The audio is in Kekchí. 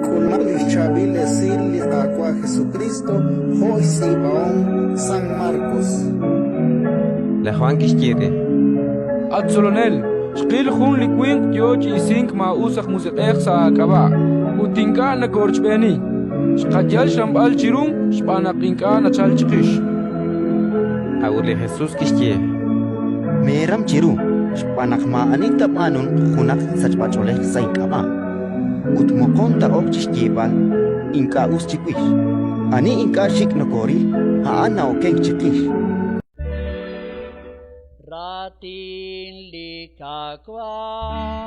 K'ulmaq li xChaab'il Esil li Qaawa' Jesukriist jo' xtz'iib'ahom San Marcos. Laj Jwan kixye re: At Tzolonel, xqil jun li winq yo chi isink maa'us aj musiq'ej sa' aak'ab'a', ut ink'a' nokoorochb'eeni. Xqayal xramb'al chiru xb'aan naq ink'a' nachalk chiqix. A'ut li Jesus kixye: Meeram chiru xb'aan naq maa'ani taab'aanunq junaq sachb'ach'oolej sa' ink'ab'a' ut moqon taa'ok chi xyeeb'al ink'a' us chiwix. Ani ink'a' xik' nokooril, a'an na'okenk chiqix. Raatin li Qaawa'.